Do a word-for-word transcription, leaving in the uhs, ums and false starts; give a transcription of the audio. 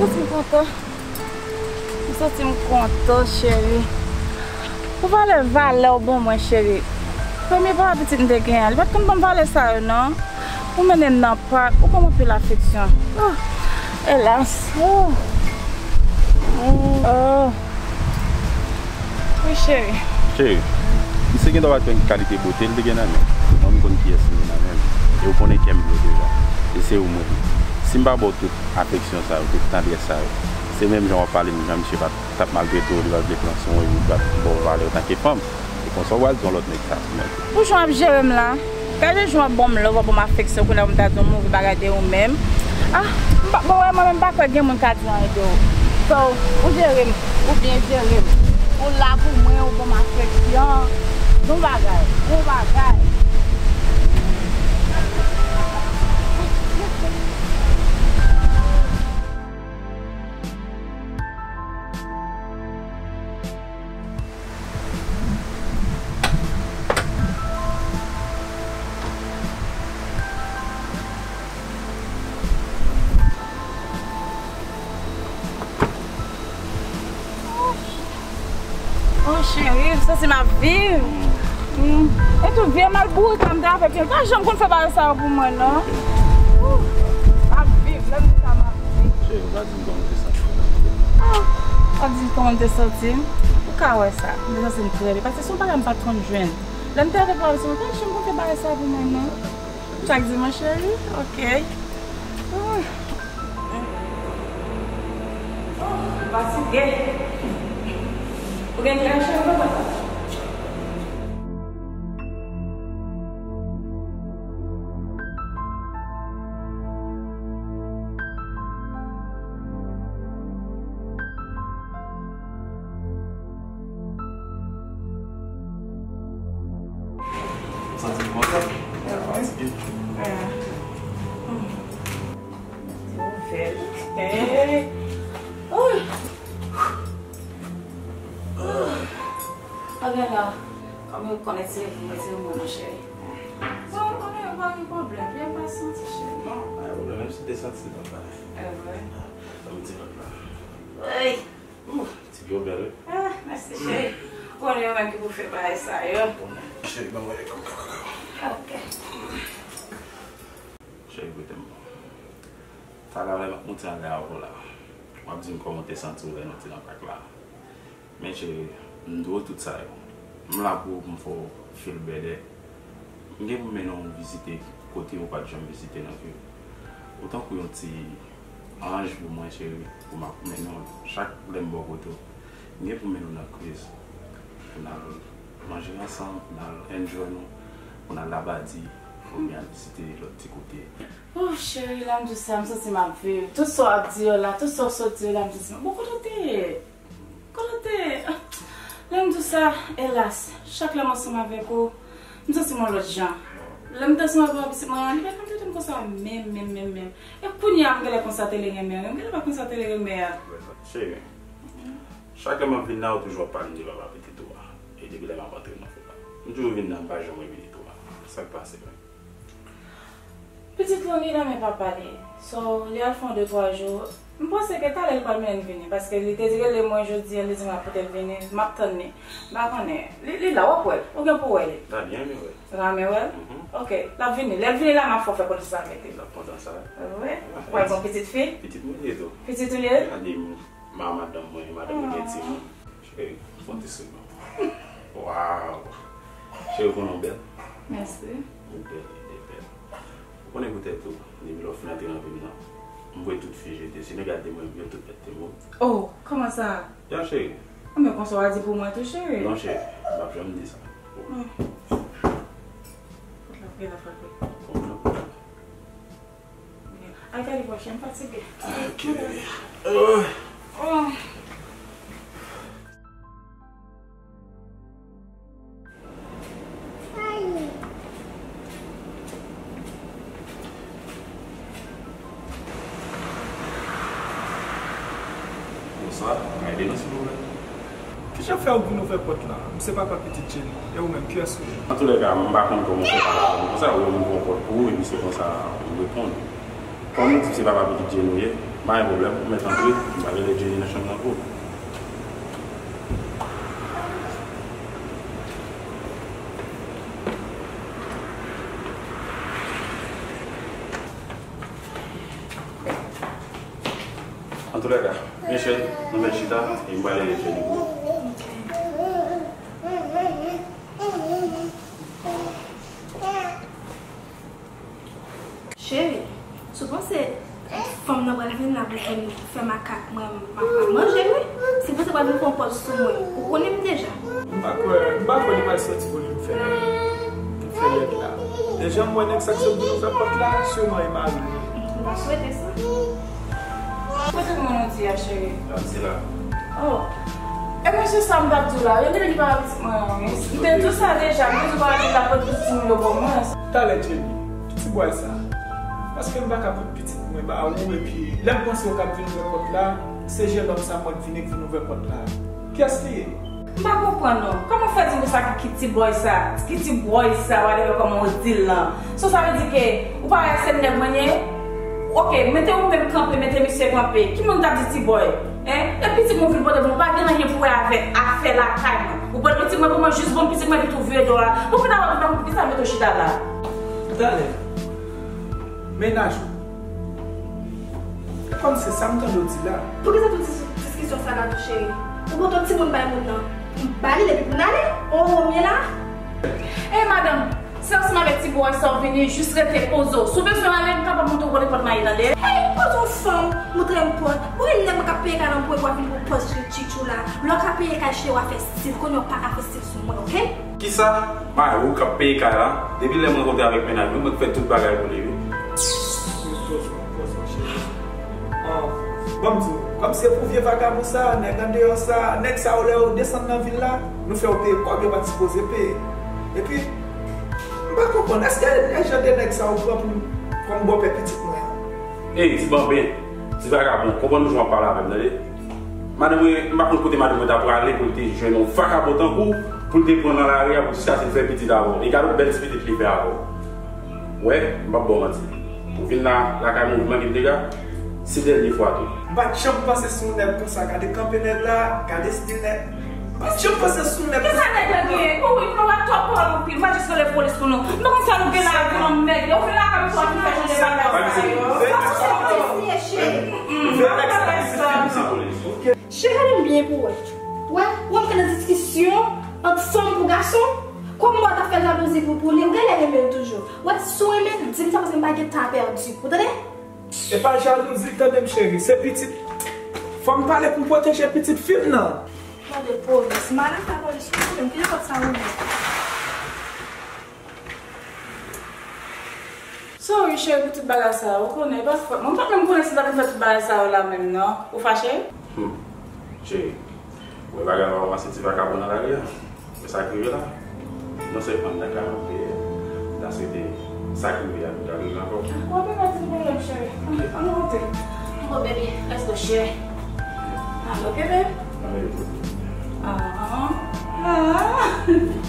Santi m kontan. M santi m kontan, cheri. Pou valè, valè w ban mwen, cheri. Premye papa pitit m te genyen an, li pa t konn ban m valè sa yo, non. Ou mennen m nan pak, ou ban m anpil afeksyon. Oh, elas. Oh. Oh. Wi, cheri. Cheri, misye gen dwa pa t konn ki kalite bote l te gen nan men l. Mwen, m konn kiyès li gen nan men l. E ou konnen kè m pou ou deja. E se ou mwen ye. Si m pa ba w tout afeksyon sa yo, tout tandrès sa yo, se menm jan w ap pale m, jan misye pa t ap maltrete w, li pa t vle pran swen w, li pa t ba w valè antanke fanm. E konsa w pral di yon lòt nèg sa sou mwen tou. Pou jan w ap jere m la, gade jan w ap ban m love, w ap ban m afeksyon, kounye a pou m ta di yon move bagay de ou menm. Ah, m pa, bon, wè, mwen menm m pa kwè gen moun ka di anyen de ou. So, ou jere m, ou byen jere m. Ou la pou mwen, ou ban m afeksyon. Bon bagay, bon bagay. Oh, cheri, m santi m ap viv. Mm. E tou vye mal bourik la m te avèk yo, pa janm konn fè bagay sa yo pou mwen, non. Ooh, m ap viv, lè m di sa, m ap viv. Cheri, ou pa di m kòman w te santi w. Ah, w ap di m kòman m te santi m? Ou ka wè sa. M te santi m trè byen, paske se yon bagay m pa t konn jwenn. Lè m te avèk Paris, mwen pa janm konn fè bagay sa pou mwen, non. Chak dimanch, cheri? Ok. Oh, oh, m fatige. Ou gen kè cheri, papa? Santi m kontan. Fatige. Nouvèl. Hey. Oh. Oh. Anben la, kòm yo konnen se vou, se vou, mon cheri. Bon, anben, pa gen pwoblèm. Byen pase, ti cheri. Non, pa gen pwoblèm, menm si te santi lòt la. E vre? Sa m di lòt la. Ey. Ooh, ti pye w bèl, wi. Ah, mèsi, cheri. Konnen yo menm ki pou fè bagay sa yo. Konnen. Cheri, ban mwen lè kòm kaka. Ok. Cheri, koute m. Talè, lè m ap monte ale avè w la, w ap di m kòman w te santi w lè nou te nan pak la. Men, cheri, m dwe w tout sa yo. M la pou ou, pou m fè w feel better. M gen pou m mennen w vizite kote ou pa t janm vizite nan vi w. Ou tankou yon ti anj pou mwen, cheri, pou m ap mennen w chak lè m bò kote w. M gen pou m mennen w nan Chris, pou n al manje ansanm, pou n al enjoy nou, pou n al Labadi, oubyen al vizite lòt ti kote. Oh, cheri, lè m di w sa, m santi m ap viv. Tout sa w ap di yo la, tout sa w sot di yo la, m santi m ap, bon, kote w te ye? Kote w te ye? Lè m di w sa, elas, chak lè m ansanm avèk ou, m santi m yon lòt jan. Lè m te ansanm avèk pitit mwen an, li pa t konn trete m konsa menm, menm, menm, menm. E kounye a, m genlè konsa te le renmen, m genlè pa konsa te le renmen a. Cheri, chak lè m ap vin la, ou toujou ap pale m de papa pitit ou a. E depi lè m ap antre nan fèt la, m toujou vin la, m pa janm wè pitit ou a. Sa k pase menm? Pitit lan li nan men papa li. So, li al fè yon de twa jou. M panse ke talè li pral mennen l vini, paske li te rele mwen jodi a, li di m l ap pote l vini. M ap tann li. M pa konnen. Li, li la, w ap wè l. Ou gen pou w wè li. Ramen wè l? Ramen wè l? Mhm. Ok, l ap vini. Lè l vini la, m ap fè w fè konesans avèk li. L ap kontan sa. Wi. Ou pral gen pitit fi? Pitit mwen li ye tou. Pitit ou li ye? Gade m. Ma madanm mwen, madanm mwen gen timoun. Cheri, fè yon ti souri. Waw. Cheri, ou konnen w bèl. Mèsi. Ou bèl, ou bèl. Ou konnen poutèt ou, depi lè w fin antre nan vi m nan, m voye tout fi jete. Si nèg la te mwen, yo tout mèt te mò. Oh, kòman sa? Ya, cheri. Anben, konsa w a di pou mwen tou, cheri. Non, cheri, m p ap janm di sa. Oh. Pot la, pot la, pot la. Bon, non. Al gade bò, cheri, m fatige. Ok. Oh. Oh. Bonswa, ka ede nou, silvouplè? Kijan fè w vin ouvè pòt la? M se papa pitit Jenny. E ou menm, kiyès ou ye? Antoulèka, m pa konn kòman w fè pale avè m konsa, ou ouvè yon pòt pou ou, epi se konsa ou reponn. Kòm ou di se papa pitit Jenny ou ye, pa gen pwoblèm, ou mèt antre, m pral rele Jenny nan chanm nan pou ou. Antoulèka, Michel, nou mèt chita, e m pral rele Jenny pou ou. Cheri, si w panse fanm nan pral vin la pou vin fè makak mwen, m ap mal manje, wi. Si w panse pral vin pran pòz sou mwen, ou konnen m deja. M pa kwè, m pa kwè li pral soti pou li vin fè, vin fè lèd la. E jan m wè nèg sa k sot vin ouvè pòt la, siman e mari l. M pa swete sa. Kote moun ou di a, cheri? L ap di la. Oh. E mesye sa m t ap di w la, yo te di li pa pitit mwen an, wi. M te di w sa deja, m te di w pa pitit la, pot pitit moun yo ban mwen. Talè, Jenny, ki ti bway sa? Paske m pa ka pot pitit mwen ba ou, epi lè m panse w t ap vin ouvè pòt la, se jennonm sa mwen k vini k vin ouvè pòt la. Kiyès li ye? M pa konprann non. Kòman w fè di m konsa ki, ki ti bòy sa? Ki ti bòy sa, whatever kòman w di l lan. So sa vle di ke ou pa wè se nèg mwen ye? Oke, mete ou menm kanpe, mete misye kanpe. Ki moun t ap di ti bòy? Hein? E pitit mwen ou vin pote pou mwen, ou pa gen anyen pou wè avèk afè lakay mwen. Ou pran pitit mwen pou mwen, jis bon pitit mwen epi tou vire do a. Bon, fè dabò, poukisa w mete w chita la? Talè. Mennaj ou. Kòm se sa m tande w di la. Poukisa tout dis-, diskisyon sa la tou, cheri? Ou pote yon timoun bay moun nan. M ba li l epi pou n ale? On wonm ye la? Ey, madanm, se ansanm avèk ti bòy sa w vini, jis rete poze w. Si w bezwen ale, m kapab montre w kote pòt la ye, tande? Hey, poze w fanm, montre m pòt. Ou gen nèg mwen k ap peye kay lan pou w epi w ap vin pou pòz ri tchitchou la. Lè w ka peye kay, cheri, w a fè stil. Kounye a w pa ka fè stil sou mwen, oke? Kisa? Mari w k ap peye kay la. Depi lè m rankontre avèk mennaj mwen, mwen k fè tout bagay pou li, wi. Ban m di w, kòm se pou vye vagabon sa, nèg andeyò sa, nèg sa yo lè yo desann nan vil la, nou fè yo peye kòb yo pa t sipoze peye. Epi, m pa konprann, èske e jan de nèg sa yo pran pou, kòm bòpè pitit mwen an? Ey, ti banben, ti vagabon, konprann nou jan w ap pale avè m, tande? Madanm mwen, m pa konn kote madanm mwen ta prale pou l te jwenn yon vakabon tankou w, pou l te pran nan lari a pou l chèche l fè pitit avè w. E gade yon bèl ti pitit li fè avè w. Wè, m p ap ba w manti. Ou vin la, lakay mwen, ou vin manke m dega, se dènye fwa tou. M pa t janm panse sou yon nèg konsa, gade kanpe nèg la, gade stil nèg. M pa t janm panse sou yon nèg konsa. Kisa nèg la genyen? Wi, wi, nou pa twòp pale anpil, m a jis rele polis pou nou. M pa konn sa nou gen la, vin anmède. Ou vin lakay mwen pou w vin fè jan de bagay sa yo. Sa se polis li ye, cheri. Vin lakay sa. Cheri, gade m byen pou w wè. Wè, wè m pran nan diskisyon ant fanm pou gason. Kòm mwen ta fè jalouzi pou, pou li, ou genlè renmen l toujou. Wè, si w renmen l, di m sa paske m pa gen tan a pèdi. Ou tande? Se pa jalouzi, tande m cheri, se pitit. Fò m pale pou m pwoteje pitit fi m nan. Gade polis, m ale ak lapolis pou m, ki nenpòt sa ou vle. Sorry cheri pou tout bagay sa yo, ou konnen, e pa fòt mwen. M pa t menm konnen si m t ap vin fè tout bagay sa yo la menm non. Ou fache? Hmm. Cheri, ou wè bagay la, w ap pase ti vakabon nan lari a. Wè sa k rive la? Non sèlman nèg la ap peye, m ta swete sa k rive a nou ta rive ankò. Bon, bebe, pa gen pwoblèm, cheri. Ann, ann monte. Bon, baby, let's go, cheri. Ann, ok, babe? Ann, baby. Ah, ah.